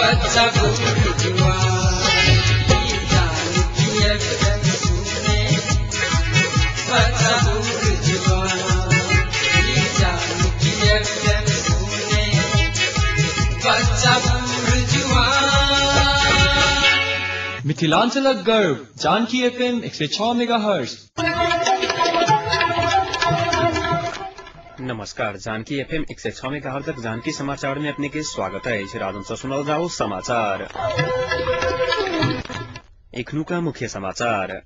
बच्चा बूढ़ जुआन, जानकी एफएम सुने बच्चा बूढ़ जुआन, जानकी एफएम सुने बच्चा बूढ़ जुआन। मिथिलांचलक गर्व जानकी एफएम 106 मेगाहर्ट्ज। नमस्कार, जानकी एफएम 106 मेगाहर्ट्ज जानकी समाचार में अपने के स्वागत है। राजन से सुनल जाओ समाचार। एखनुका मुख्य समाचार।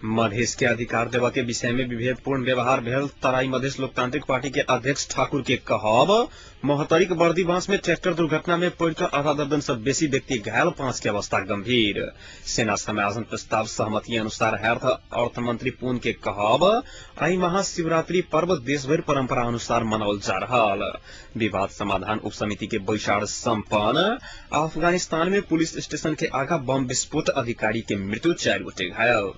मधेश के अधिकार देवा के विषय में विभेदपूर्ण व्यवहार भेल तराई मधेश लोकतांत्रिक पार्टी के अध्यक्ष ठाकुर के कहब। महोत्तरीक बर्दीबांस में ट्रैक्टर दुर्घटना में पड़िकऽ आधा दर्जन से बेसी व्यक्ति घायल, 5 के अवस्था गंभीर। सेना समायोजन प्रस्ताव सहमति अनुसार हैत अर्थमंत्री पुन के कहब। आई महाशिवरात्रि पर्व देशभरि परंपरा अनुसार मनाओल जा रहल। विवाद समाधान उप समिति के बैसार सम्पन्न। अफगानिस्तान में पुलिस स्टेशन के आगा बम विस्फोट, अधिकारी के मृत्यु, 4 गोटे घायल।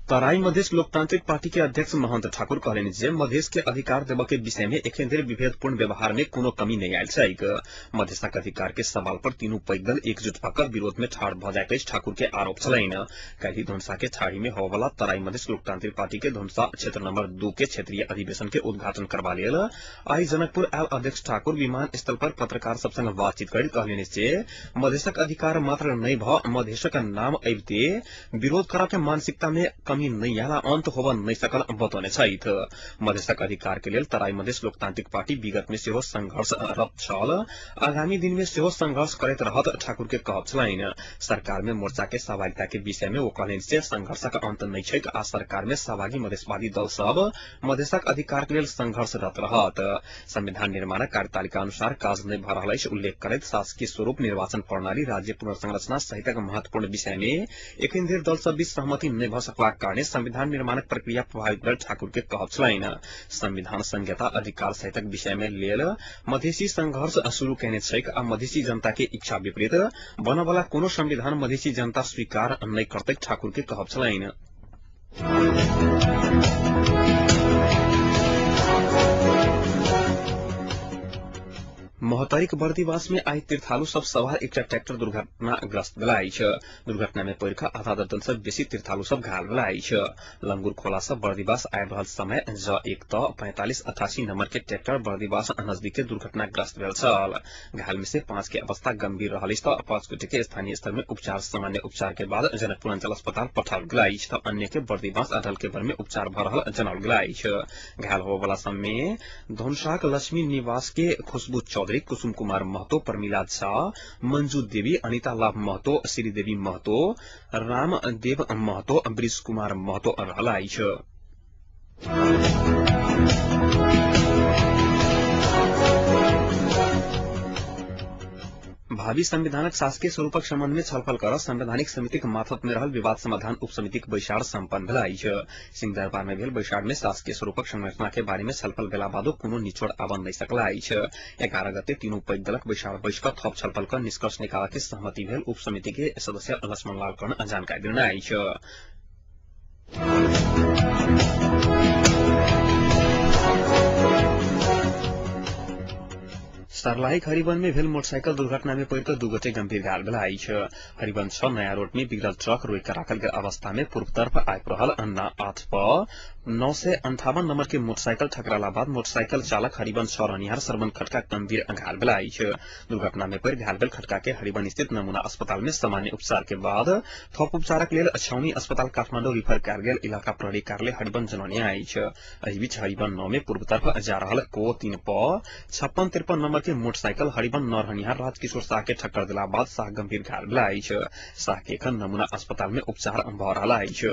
तराई मधेश लोकतांत्रिक पार्टी के अध्यक्ष महंत ठाकुर कहलनि जे मधेश के अधिकार देबऽ के विषय में एखन धरि विभेदपूर्ण व्यवहार में कोनो कमी नहि आयल छैक। मधेशक अधिकार के सवाल पर तीनू पैघ दल एकजुट भऽ कऽ विरोध में ठाढ़ भऽ जाइत अछि, ठाकुर के आरोप छलनि। काल्हि धनुषा के छाड़ी में होबयवला तराई मधेश लोकतांत्रिक पार्टी के धनुषा क्षेत्र नंबर 2 के क्षेत्रीय अधिवेशन के उद्घाटन करबा लेल आई जनकपुर आयल अध्यक्ष ठाकुर विमानस्थल पर पत्रकार सब संग बातचीत करैत कहलनि जे मधेशक अधिकार मात्र नहि भऽ मधेशक नाम अबिते विरोध करऽ के मानसिकता में कमी नहि आयल, अंत होबऽ नहि सकल बतौने छथि। मधेशक अधिकार के लेल तराई मधेश लोकतांत्रिक पार्टी विगत में सेहो संघर्षरत छल, आगामी दिन में सेहो संघर्ष करैत रहत, ठाकुर के कहब छलनि। सरकार में मोर्चा के सहभागिता के विषय में ओ कहलनि जे संघर्षक अंत नहि छैक आ सरकार में सहभागी मधेशवादी दल सब मधेशक अधिकार के लेल संघर्षरत रहत। संविधान निर्माणक कार्यतालिका अनुसार काज नहि भऽ रहल अछि उल्लेख करैत शासकीय स्वरूप, निर्वाचन प्रणाली, राज्य पुनर्संरचना सहितक महत्वपूर्ण विषय में एखन धरि दल सब बीच सहमति नहि भऽ सकबाक कारण संविधान निर्माणक प्रक्रिया प्रभावित भेल ठाकुर के कहब छलनि। संविधान संहिता अधिकार सहितक विषय में लेल मधेसी संघर्ष शुरू केने छैक आ मधेसी जनता के इच्छा विपरीत बनवला कोनो संविधान मधेसी जनता स्वीकार नहि करतैक, ठाकुर के कहब छलनि। महोत्तरीक बर्दीवास में आई तीर्थालु सब सवार एकटा ट्रैक्टर दुर्घटनाग्रस्त भेल अछि। दुर्घटना में पड़िकऽ आधा दर्जन से बेसी तीर्थालु सब घायल भेल अछि। लंगूर खोला से बर्दीवास आबि रहल समय ज 1 त 4588 नंबर के ट्रैक्टर बर्दीवास नजदीक के दुर्घटनाग्रस्त भेल छल। घायल में से 5 के अवस्था गंभीर रहल अछि त 5 गोटे के स्थानीय स्तर में उपचार सामान्य उपचार के बाद जनकपुर अंचल अस्पताल पठाओल गेल अछि त अन्य के बर्दीवास आ ढलकेबर में उपचार भऽ रहल जनाओल गेल अछि। घायल होबयवला सब में धनुषाक लक्ष्मी निवास के खुशबू चौधरी, कुसुम कुमार महतो, प्रमिला झा, मंजू देवी, अनिता लाभ महतो, श्रीदेवी महतो, रामदेव महतो, ब्रिज कुमार महतो रहल अछि। भावी संविधानक शासकीय स्वरूपक सम्बन्ध में छलफल कर संवैधानिक समितिक माथत में रहल विवाद समाधान उप समितिक बैसार सम्पन्न भेल अछि। सिंहदरबार में भेल बैसार में शासकीय स्वरूपक संरचना के बारे में छलफल भेला बादो कोनो निचोड़ आबऽ नहि सकल अछि। 11 गते तीनू पैघ दलक बैसार बैस कऽ थप छलफल कऽ निष्कर्ष निकालऽ के सहमति भेल उप समिति के सदस्य लक्ष्मण लाल कर्ण जानकारी देने अछि। सर्लाहीक हरिवन में भेल मोटरसाइकिल दुर्घटना में पड़िकऽ 2 गोटे गंभीर घायल भेल अछि। हरिवन 6 नया रोड में बिगड़ल ट्रक रोकि कऽ राखल गेल अवस्था में पूर्व तरफ आबि रहल अन्ना 8 प 958 नंबर के मोटरसाइकिल ठकराला बाद मोटरसाइकिल चालक हरिवन 6 रहनिहार श्रवण खटका गंभीर घायल भेल अछि। दुर्घटना में पड़ि घायल भेल खटका के हरिवन स्थित नमूना अस्पताल में सामान्य उपचार के बाद थप उपचारक लेल छाउनी अस्पताल काठमाडौँ रिफर कयल गेल इलाका प्रहरी कार्यालय हरिवन जनौने अछि। एहि बीच हरिवन 9 में पूर्व तरफ जा रहल को 3 प 5653 नंबर के मोटरसाइकिल हरिवन 9 रहनिहार राजकिशोर शाह के ठक्कर देला बाद शाह गंभीर घायल भेल अछि। शाह के एखन नमूना अस्पताल में उपचार भऽ रहल अछि।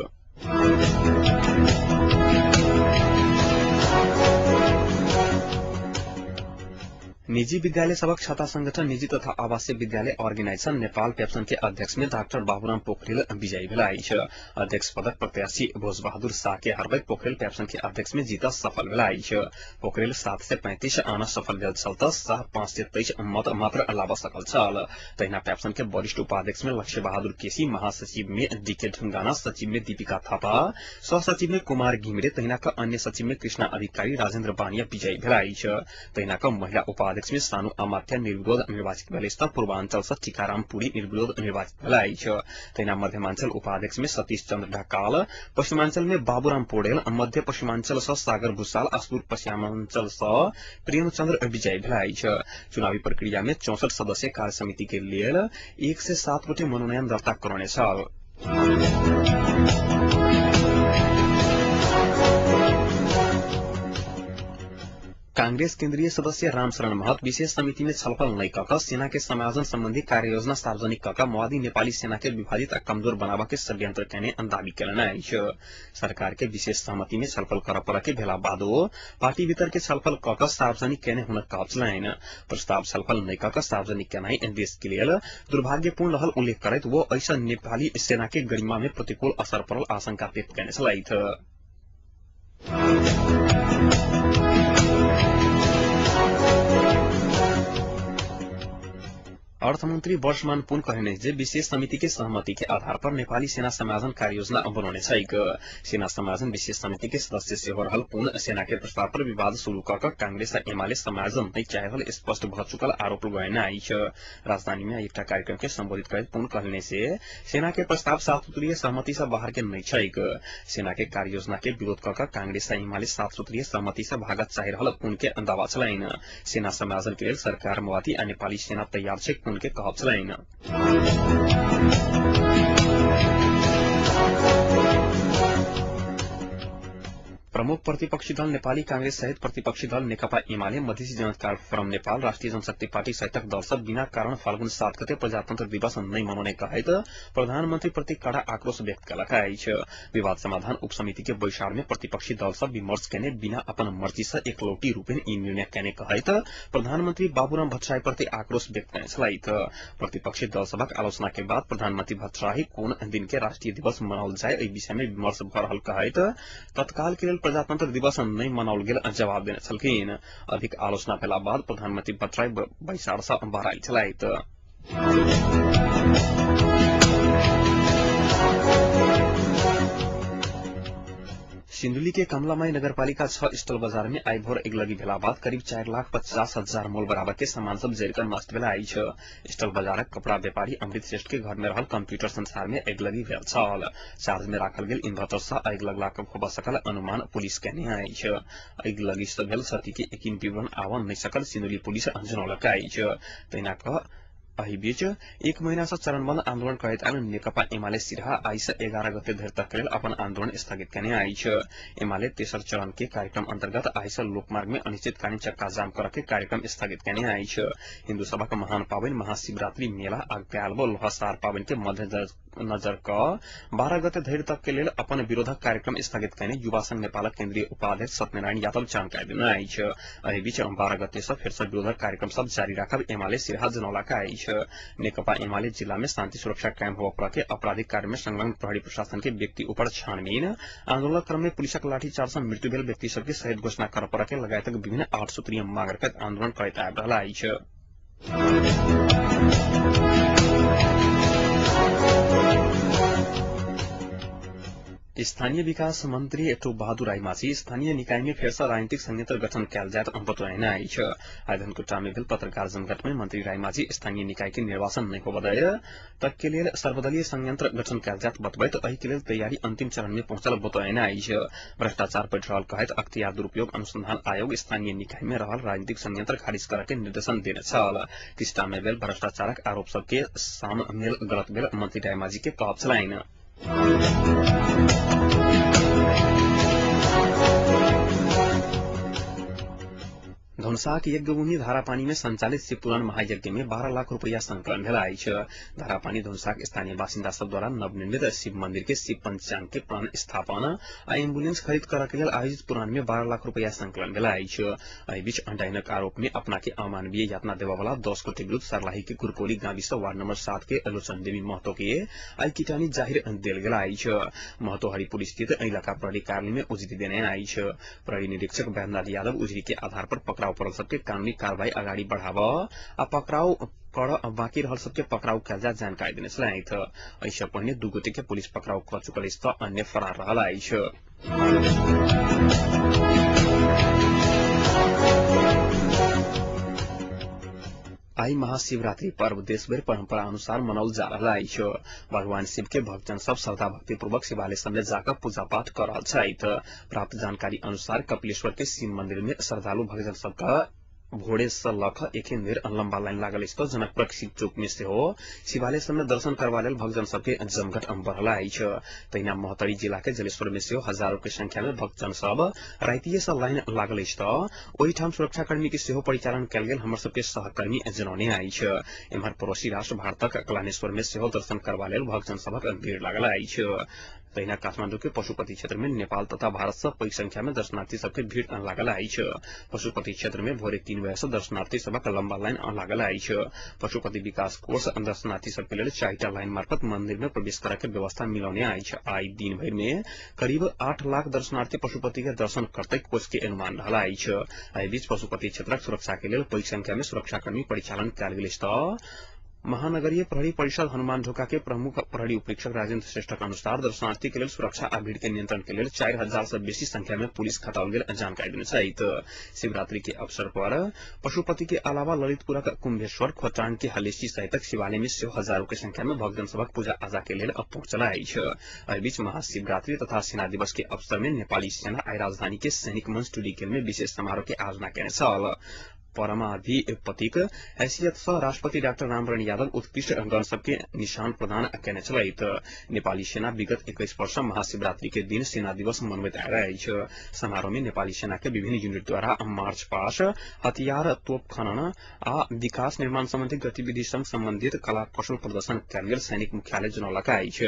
निजी विद्यालय सभक छाता संगठन निजी तथा आवासीय विद्यालय ऑर्गेनाइजेशन नेपाल पेप्सन के अध्यक्ष में डाक्टर बाबूराम पोखरेल विजयी भेला अछि। अध्यक्ष पदक प्रत्याशी भोजबहादुर शाह के हरबैत पोखरेल पेप्सन के अध्यक्ष में जीत सफल भेला अछि। पोखरेल 735 आना सफल भेल छल त शाह 523 मत मात्र लाब सकल छल। तहिना पेप्सन के वरिष्ठ उपाध्यक्ष में लक्ष्य बहादुर केसी, महासचिव में डीके ढुंगाना, सचिव में दीपिका थापा, सहसचिव में कुमार घिमिरे, तहिना क अन्य सचिव में कृष्णा अधिकारी, राजेन्द्र बानिया विजयी भेला अछि। तहिना क महिला उपाध्यक्ष में सानु अमात्य निर्विरोध निर्वाचित भेल अछि। पूर्वांचल से टीकाराम पुरी निर्विरोध निर्वाचित भेल अछि। तहिना मध्यमांचल उपाध्यक्ष में सतीश चंद्र ढकाल, पश्चिमांचल में बाबूराम पौडेल, मध्य पश्चिमांचल से सागर भूषाल आ सुदूर पश्चिमांचल से प्रेमचंद्र विजयी भेल अछि। चुनावी प्रक्रिया में 64 सदस्य कार्य समिति के लेल 107 गोटे मनोनयन दर्ता करौने छल। कांग्रेस केन्द्रीय सदस्य रामशरण महत विशेष समिति में छलफल नहि कऽ सेना के समायोजन संबंधी कार्ययोजना सार्वजनिक कऽ माओवादी नेपाली सेना के विभाजित आ कमजोर बनाबऽ के षड्यंत्र केने दावी केलनि अछि। सरकार के विशेष सहमति में छलफल करऽ पड़ऽ के भेला बादो पार्टी भीतर के छलफल कऽ सार्वजनिक केने हुनक कहब छलनि। प्रस्ताव छलफल नहि कऽ सार्वजनिक केनाइ देश के लेल दुर्भाग्यपूर्ण रहल उल्लेख करैत वो ऐसा नेपाली सेना के गरिमा में प्रतिकूल असर पड़ल आशंका व्यक्त केने छलथि। अर्थमन्त्री वर्षमान पुन कहने जे विशेष समिति के सहमति के आधार पर नेपाली सेना समायोजन कार्ययोजना बनौने छैक। सेना समायोजन विशेष समिति के सदस्य सेहो रहल पुन सेना के प्रस्ताव पर विवाद शुरू कऽ कऽ कांग्रेस आ एमाले समायोजन नहि चाहि रहल स्पष्ट भऽ चुकल आरोप लगेने अछि। राजधानी में एकटा कार्यक्रम के संबोधित करैत पुन कहने से सेना के प्रस्ताव 7 सूत्रीय सहमति से बाहर के नहि छैक। सेना के कार्ययोजना के विरोध कऽ कऽ कांग्रेस आ एमाले 7 सूत्रीय सहमति से भागत चाहि रहल पुन के दावा छलनि। सेना समायोजन के लेल सरकार, माओवादी आ नेपाली सेना तैयार छै उनके कहब छलनि। प्रमुख प्रतिपक्षी दल नेपाली कांग्रेस सहित प्रतिपक्षी दल नेकपा एमाले, मधेसी जनअधिकार फोरम नेपाल, राष्ट्रिय जनशक्ति पार्टी सहितक दल सब बिना कारण फाल्गुन 7 गते प्रजातन्त्र दिवस नहि मनाउने कहैत प्रधानमन्त्री प्रति कड़ा आक्रोश व्यक्त केलक अछि। विवाद समाधान उपसमिति के बैसार में प्रतिपक्षी दल सब विमर्श केने बिना अपन मर्जी से एकलौटी रूपेण ई निर्णय केने कहैत प्रधानमन्त्री बाबूराम भट्टराई प्रति आक्रोश व्यक्त केने छलथि। प्रतिपक्षी दल सभक आलोचना के बाद प्रधानमन्त्री भट्टराई कोन दिन के राष्ट्रिय दिवस मनाओल जाय एहि विषय में विमर्श भऽ रहल कहैत तत्काल के लेल प्रजातंत्र दिवस नहि मनाओल गेल जवाब देने छलखिन। अधिक आलोचना भेला बाद प्रधानमंत्री भट्टराई बैसार से बहरायल छलथि। सिन्धुली के कमलामाई नगरपालिका 6 स्टल बाजार में आई भोर अगिलगी भेला बाद करीब 4,50,000 मोल बराबर के सामान सब जरिकर नष्ट भेला अछि। स्टल बाजारक कपड़ा व्यापारी अमृत श्रेष्ठ के घर में रहल कंप्यूटर संसार में अगिलगी भेल छल। चार्ज में राखल गेल इन्वर्टर से आगि लगलाक होबऽ सकल अनुमान पुलिस केने अछि। अगिलगी से भेल क्षति के एकिन विवरण आबऽ नहि सकल सिन्धुली पुलिस जनौलक अछि। तहिना कऽ एहि बीच एक महीना से चरणबद्ध आंदोलन करैत आयल नेकपा एमाले सिरहा आई से 11 गते धरि तक लेल अपन आंदोलन स्थगित केने अछि। एमाले तेसर चरण के कार्यक्रम अंतर्गत आई से लोकमार्ग में अनिश्चितकालीन चक्का जाम करऽ के कार्यक्रम स्थगित केने अछि। हिन्दू सभक महान पाबनि महाशिवरात्रि मेला आ ग्यालबो लोहासार पाबनि के मद्देनजर कऽ 12 गते धरि तक के लेल अपन विरोधक कार्यक्रम स्थगित केने युवा संघ नेपालक केन्द्रीय उपाध्यक्ष सत्यनारायण यादव जानकारी देने अछि। एहि बीच 12 गते से फेर से विरोधक कार्यक्रम सब जारी राखब एमाले सिरहा जनौलक अछि। नेकपा एमाले जिला में शांति सुरक्षा कायम होबऽ पड़ऽ के आपराधिक कार्य में संलग्न प्रहरी प्रशासन के व्यक्ति ऊपर छानबीन, आंदोलन क्रम में पुलिसक लाठीचार्ज से मृत्यु भेल व्यक्ति सबके शहीद घोषणा करऽ पड़ऽ के लगायतक विभिन्न 8 सूत्रीय मांग रखैत आंदोलन करैत आबि रहल अछि। स्थानीय विकास मंत्री बहादुर रायमाझी स्थानीय निकाय में फेर से राजनीतिक संयंत्र गठन कयल जायत बतौने अछि। आइ धनकुटा में भेल पत्रकार जमघट में मंत्री रायमाझी स्थानीय निकाय के निर्वाचन नहि होबय तक के लेल सर्वदलीय संयंत्र गठन कयल जायत बतबैत एहि के लेल तैयारी अंतिम चरण में पहुंचल बतौने अछि। भ्रष्टाचार बढ़ि रहल कहैत अख्तियार दुरूपयोग अनुसंधान आयोग स्थानीय निकाय में रहल राजनीतिक संयंत्र खारिज करय के निर्देशन देने छल। किस्टा में भेल भ्रष्टाचारक आरोप सबके साममेल गलत भेल मंत्री रायमाझी के कहब छलनि। धनुषाक यज्ञभूमि धारापानी में संचालित शिवपुराण महायज्ञ में 12 लाख रुपया संकलन भेल अछि। धारापानी धनुषाक स्थानीय बासिन्दा सब द्वारा नवनिर्मित शिव मंदिर के शिव पंचांग के प्राण स्थापना आ एम्बुलेंस खरीद करऽ के लेल आयोजित पुराण में 12 लाख रुपया संकलन भेल अछि। एहि बीच अंडाइनक आरोप में अपना के अमानवीय यातना देबऽ वाला 10 गोटे विरुद्ध सर्लाही के कुरकोली गाविस वार्ड नंबर 7 के लोचन देवी महतो के आई किटानी जाहिर देल गेल अछि। महतो हरिपुर स्थित इलाका प्रहरी कार्यालय में उजुरी देने अछि। प्रहरी निरीक्षक बैद्यनाथ यादव उजुरी के आधार पर पकड़ाव पड़ल सबके कानूनी कार्रवाई अगाडि बढ़ाव आ पकड़ाव कर बाँकी रहल सबके पकड़ाव कयल जाय जानकारी देने छलथि। एहिसँ पहिने 2 गोटे के पुलिस पकड़ाव कऽ चुकल अछि तऽ अन्य फरार रहल अछि। आई महाशिवरात्रि पर्व देशभरि परंपरा अनुसार मनाओल जा रहल अछि। भगवान शिव के भक्तजन सब श्रद्धा भक्ति पूर्वक शिवालय सब में जाकर पूजा पाठ कर रहल छथि। प्राप्त जानकारी अनुसार कपिलेश्वर के शिव मंदिर में श्रद्धालु भक्तजन सबके भोरे से लऽ कऽ एखन धरि लंबा लाइन लागल अछि तऽ जनकपुरक शिव चौक में सेहो शिवालय सब में दर्शन करबा लेल भक्तजन सबके जमघट बढ़ल अछि। तहिना महोत्तरी जिला के जलेश्वर में सेहो हजारों के संख्या में भक्तजन सब रातिये से लाइन लागल अछि तऽ ओहिठाम सुरक्षाकर्मी के सेहो परिचालन कयल गेल हमर सबके सहकर्मी जनौने अछि। एम्हर पड़ोसी राष्ट्र भारतक कलानेश्वर में सेहो दर्शन करबा लेल भक्तजन सभक भीड़ लागल अछि। तहिना काठमांडू के पशुपति क्षेत्र में नेपाल तथा भारत से पैघ संख्या में दर्शनार्थी सबके भीड़ लागल अछि। पशुपति क्षेत्र में भोरे 3 बजे से दर्शनार्थी सबक लंबा लाइन लागल अछि। पशुपति विकास कोष दर्शनार्थी सबके लेल 4टा लाइन मार्फत मंदिर में प्रवेश करे के व्यवस्था मिलौने अछि। आई दिन भरि में करीब 8 लाख दर्शनार्थी पशुपति के दर्शन करते कोष के अनुमान रहल अछि। एहि बीच पशुपति क्षेत्रक सुरक्षा के लेल पैघ संख्या में सुरक्षाकर्मी परिचालन कयल गेल अछि तऽ महानगरीय प्रहरी परिषद हनुमान ढोका के प्रमुख प्रहरी उपरीक्षक राजेंद्र श्रेष्ठक अनुसार दर्शनार्थी के लेल सुरक्षा आ भीड़ के नियंत्रण के लेल 4000 से बेसी संख्या में पुलिस खटाओल गेल जानकारी देने छथि। शिवरात्रि के अवसर पर पशुपति के अलावा ललितपुरक कुंभेश्वर, खोटांग के हलेसी सहितक शिवालय में सेहो हजारों के संख्या में भक्तजन सभक पूजा आजा के लेल पहुंचल अछि। एहि बीच महाशिवरात्रि तथा सेना दिवस के अवसर में नेपाली सेना आई राजधानी के सैनिक मंच टुलीखेल में विशेष समारोह के आयोजना केने छल। परमाधिपतिक हैसियत सँ राष्ट्रपति डाक्टर रामवरण यादव उत्कृष्ट गण सबके निशान प्रदान केने छलथि। नेपाली सेना विगत 21 वर्ष महाशिवरात्रि के दिन सेना दिवस मनबैत आयल अछि। समारोह में नेपाली सेना के विभिन्न यूनिट द्वारा मार्च पास, हथियार, तोप खनन आ विकास निर्माण सम्बन्धी गतिविधि संग सम्बन्धित कला कौशल प्रदर्शन कयल गेल सैनिक मुख्यालय जनौलक अछि।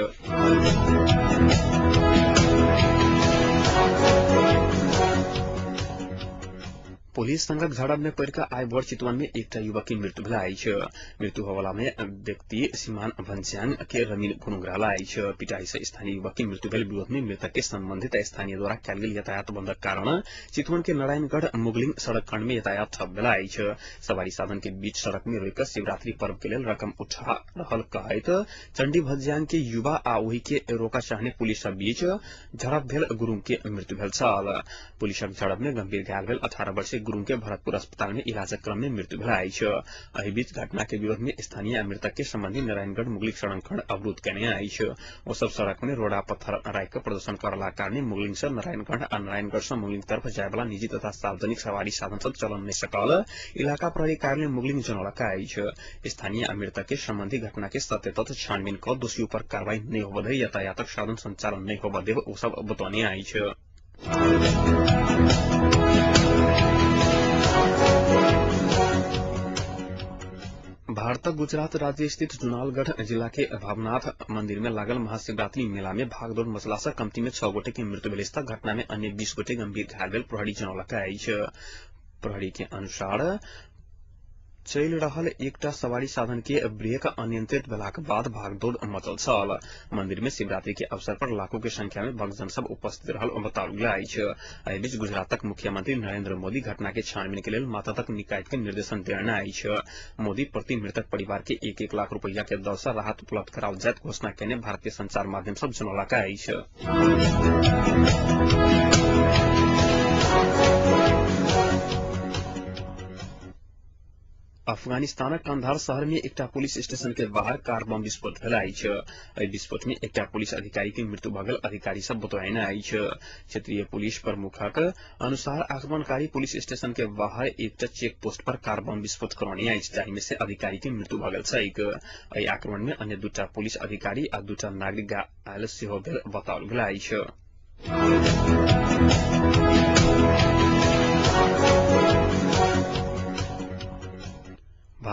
पुलिस संगक झड़प में पड़ि कऽ आइ भोर चितवन में एकटा युवक के मृत्यु भेल अछि। मृत्यु होवला में व्यक्ति सीमान भन्ज्याङ के रमिन गुरुङ रहल अछि। पिटाई से स्थानीय युवक के मृत्यु भेल विरोध में मृतक के संबंधित स्थानीय द्वारा कयल गेल यातायात बंदक कारण चितवन के नारायणगढ़ मुगलिंग सड़क खंड में यातायात ठप भेल अछि। सवारी साधन के बीच सड़क में रोकि कऽ शिवरात्रि पर्व के लेल रकम उठा रहल कहैत चंडी भन्ज्याङ के युवा आ ओहि के रोका चाहने पुलिस बीच झड़प भेल गुरुङ के मृत्यु भेल छल। पुलिसक झड़प में गंभीर घायल भेल 18 वर्षीय गुरुङ के भरतपुर अस्पताल में इलाजक क्रम में मृत्यु भेल अछि। एहि बीच घटना के विरोध में स्थानीय आ मृतक के संबंधी नारायणगढ़ मुगलिक सड़क खंड अवरुद्ध केने अछि। ओ सब सड़क में रोड़ा पत्थर राखि कऽ प्रदर्शन करलाक कारणे मुगलिंग से नारायणगढ़ आ नारायणगढ़ से मुगलिंग तरफ जायवला निजी तथा सार्वजनिक सवारी साधन सब चलन नहि सकल इलाका प्रहरी कार्यालय मुगलिंग जनौलक अछि। स्थानीय आ मृतक के संबंधी घटना के सत्य तथ्य छानबीन कऽ दोषी पर कार्रवाई नहि होबय धरि यातायातक साधन संचालन नहि होबय देब ओ सब बतौने अछि। भारतक गुजरात राज्य स्थित जुनालगढ़ जिला के भावनाथ मंदिर में लागल महाशिवरात्रि मेला में भागदौड़ मचला से कम्ती में 6 गोटे के मृत्यु भेल अछि। घटना में अन्य 20 गोटे गंभीर घायल भेल प्रहरी जनौलक अछि। प्रहरी के अनुसार चलि रहल एकटा सवारी साधन के ब्रेक अनियंत्रित भेलाक बाद भागदौड़ मचल छल। मंदिर में शिवरात्रि के अवसर पर लाखों के संख्या में भक्तजन सब उपस्थित रहल बताओल गेल अछि। एहि बीच गुजरातक मुख्यमंत्री नरेंद्र मोदी घटना के छानबीन के लेल मातहतक निकाय के निर्देशन देने अछि। मोदी प्रति मृतक परिवार के 1-1 लाख रुपया के दर से राहत उपलब्ध कराओल जायत घोषणा केने भारतीय संचार माध्यम सब जनौलक अछि। अफगानिस्तानक कंधार शहर में एकटा पुलिस स्टेशन के बाहर कार बम विस्फोट भेल अछि। एहि विस्फोट में एकटा पुलिस अधिकारी के मृत्यु भऽ गेल अधिकारी सब बतौने अछि। क्षेत्रीय पुलिस प्रमुखक अनुसार आक्रमणकारी पुलिस स्टेशन के बाहर एकटा चेक पोस्ट पर कार बम विस्फोट करौने अछि, जाहि में से अधिकारी के मृत्यु भऽ गेल छैक। एहि आक्रमण में अन्य 2टा पुलिस अधिकारी आ 2टा नागरिक घायल सेहो भेल बताओल गेल अछि।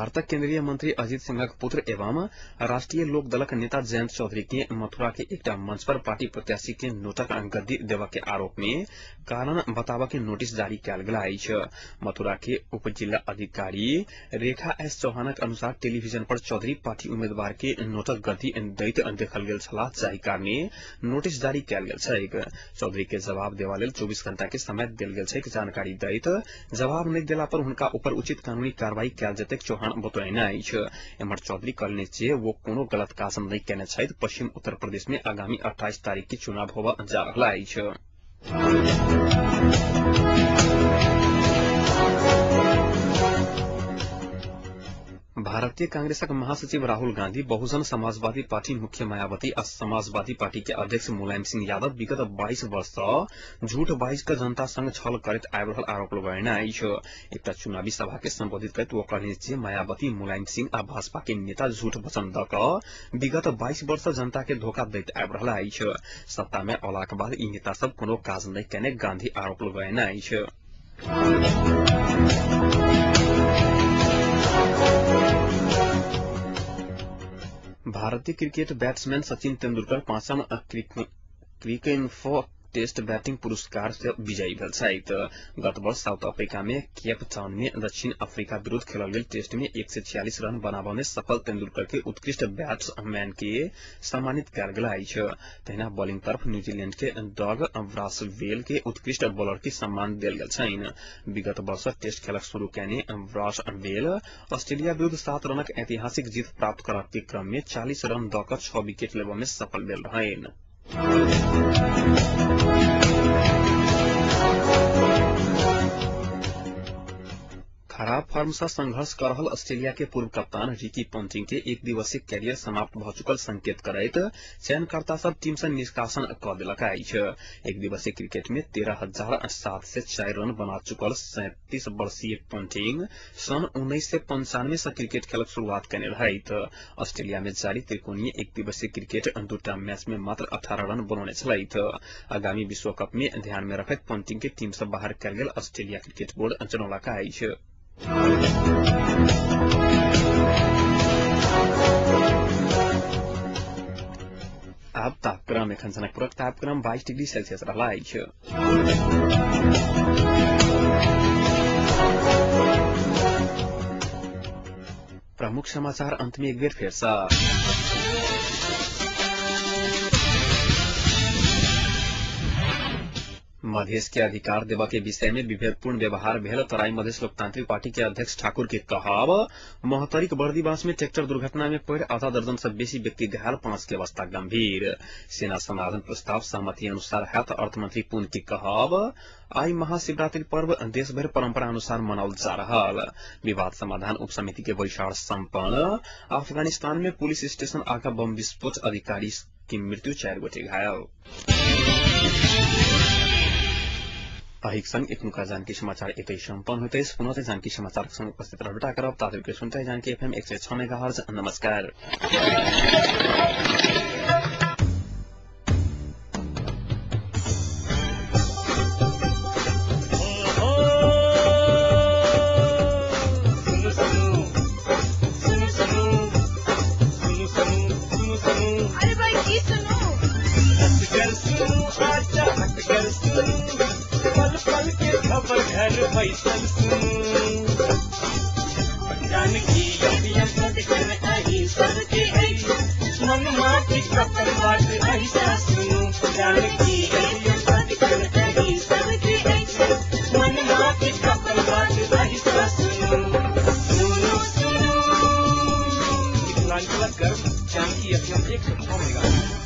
भारतक केंद्रीय मंत्री अजीत सिंहक पुत्र एवं राष्ट्रीय लोक दलक नेता जयंत चौधरी के मथुरा के एकटा मंच पर पार्टी प्रत्याशी के नोटक गद्दी देबऽ के आरोप में कारण बताबऽ के नोटिस जारी कयल गेल अछि। मथुरा के उप जिला अधिकारी रेखा एस चौहानक अनुसार टेलीविजन पर चौधरी पार्टी उम्मीदवार के नोटक गद्दी दैत देखल गेल छलाह, जाहि कारणे नोटिस जारी कयल गेल छैक। चौधरी के जवाब देवा लेल 24 घंटा के समय देल गेल छैक। जानकारी दैत जवाब नहि देला पर हुनका ऊपर उचित कानूनी कार्रवाई कयल जेतैक चौहान बतौने अछि। एम्हर चौधरी कहलनि जे वो कोनो गलत काज नहि केने छथि। पश्चिम उत्तर प्रदेश में आगामी 28 तारीख के चुनाव होबय जा रहल अछि। भारतीय कांग्रेसक महासचिव राहुल गांधी, बहुजन समाजवादी पार्टी मुख्य मायावती आ समाजवादी पार्टी के अध्यक्ष मुलायम सिंह यादव विगत 22 वर्ष सँ झूठ बाजि कऽ जनता संग छल करैत आबि रहल आरोप लगौने अछि। एकटा चुनावी सभा के संबोधित करैत ओ कहलनि जे मायावती, मुलायम सिंह आ भाजपा के नेता झूठ वचन दऽ कऽ विगत 22 वर्ष सँ जनता के धोखा दैत आबि रहल अछि। सत्ता मे अयलाक बाद ई नेता सब कोनो काज नहि केने गांधी आरोप लगौने अछि। भारतीय क्रिकेट बैट्समैन सचिन तेंदुलकर पांचम क्रिकइन्फो टेस्ट बैटिंग पुरस्कार से विजयी भेल छथि। गत वर्ष साउथ अफ्रीका में केप टाउन में दक्षिण अफ्रीका विरुद्ध खेलल गेल टेस्ट में 146 रन बनाबऽ में सफल तेंदुलकर के उत्कृष्ट बैट्समैन के सम्मानित कयल गेल अछि। तहिना बॉलिंग तरफ न्यूजीलैंड के डग ब्रासवेल के उत्कृष्ट बॉलर के सम्मान देल गेल छनि। विगत वर्ष टेस्ट खेलक शुरू केने ब्रासवेल ऑस्ट्रेलिया विरुद्ध 7 रनक ऐतिहासिक जीत प्राप्त करऽ के क्रम में 40 रन दऽ कऽ 6 विकेट लेबऽ में सफल भेल रहनि। खराब फॉर्म से संघर्ष कर रहल ऑस्ट्रेलिया के पूर्व कप्तान रिकी पंटिंग के एक दिवसीय कैरियर समाप्त भऽ चुकल संकेत करैत चयनकर्ता सब टीम से निष्कासन कऽ देलक अछि। एक दिवसीय क्रिकेट में 13,704 रन बना चुकल 37 वर्षीय पंटिंग सन 1995 से क्रिकेट खेलक शुरुआत केने रहैत। ऑस्ट्रेलिया में जारी त्रिकोणीय एक दिवसीय क्रिकेट दूटा मैच में मात्र 18 रन बनौने छलथि। आगामी विश्व कप में ध्यान में रखैत पंटिंग के टीम से बाहर कयल गेल ऑस्ट्रेलिया क्रिकेट बोर्ड जनौलक अछि। आब तापक्रम। एखन जनकपुरक तापक्रम 22 डिग्री सेल्सियस रहला अछि। प्रमुख समाचार अंत में एक बेर फेर सँ। मधेश के अधिकार देबऽ के विषय में विभेदपूर्ण व्यवहार भेल तराई मधेश लोकतांत्रिक पार्टी के अध्यक्ष ठाकुर के कहब। महोत्तरीक बर्दीबास में ट्रैक्टर दुर्घटना में पड़ि आधा दर्जन से बेसी व्यक्ति घायल, 5 के अवस्था गंभीर। सेना समाधान प्रस्ताव सहमति अनुसार हैत अर्थमंत्री पुन के कहब। आई महाशिवरात्रि पर्व देशभरि परंपरा अनुसार मनाओल जा रहल। विवाद समाधान उप समिति के बैसार सम्पन्न। अफगानिस्तान में पुलिस स्टेशन आगा बम विस्फोट, अधिकारी की मृत्यु, 4 गोटे घायल। अहिक संग एखनुका जानकी समाचार एतै सम्पन्न होइत अछि। पुनः जानकी समाचारक संग उपस्थित रहबे करब। ताधरि सुनते जानकी एफएम 106 मेगाहर्ज। नमस्कार। अरे भाई की सुनू, पल पल के खबर घर बैसल सुनू। जानकी अही सबके अछि, मन माटी कपर बात ऐसा सुनू। जानकी अही सबके अछि, मन माटी कपर बात ऐसा सुनू। सुनू सुनू मिथिलांचलक गर्व जानकी एफएम 106 मेगा।